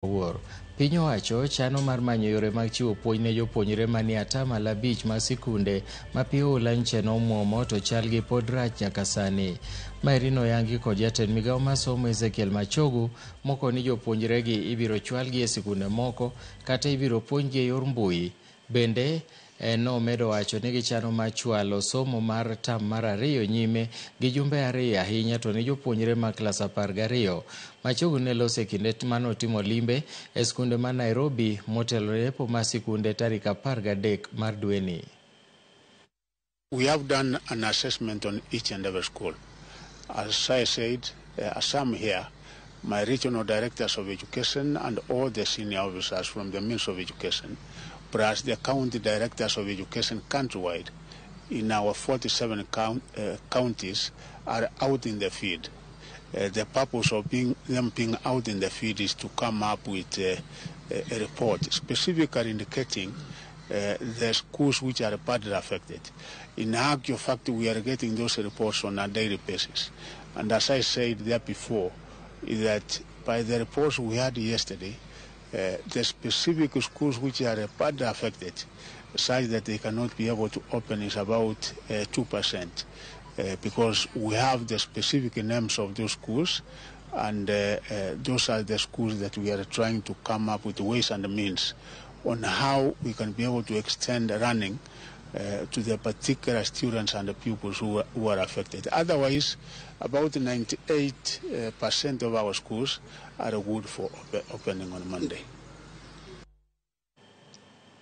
Wuor. Piny owacho chano mar manyo yore mag chiwo puonj ne jopuonjre manie atamalo 5 mag sikunde ma pi oula nche nomuomo to chalgi pod rach nyaka sani. Maeri noyangi kod jatend migawo mar somo Ezekiel Machogu mokoni jopuonjregi ibiro chwalgi e sikunde moko kata ibiro puonjgi e yor mbui. Bende nomedo wacho ni gichano mar chwalo somo mar tam mar 2 nyime gi jumbe 2 ahinya to ne jopuonjre mag klas 12. Machogu ne loso e kinde manotimo limbe e skunde ma Nairobi motelo ne yepo mar sikunde tarik 13 mar dweni. We have done an assessment on each and every school. As I said, as I'm here, my regional directors of education and all the senior officers from the Ministry of Education, plus the county directors of education countrywide in our 47 counties are out in the field. The purpose of them being out in the field is to come up with a report specifically indicating the schools which are badly affected. In actual fact, we are getting those reports on a daily basis. And as I said there before, is that by the reports we had yesterday, the specific schools which are badly affected, such that they cannot be able to open, is about 2%, because we have the specific names of those schools, and those are the schools that we are trying to come up with ways and means on how we can be able to extend running to the particular students and the pupils who are affected. Otherwise, about 98% of our schools are good for opening on Monday.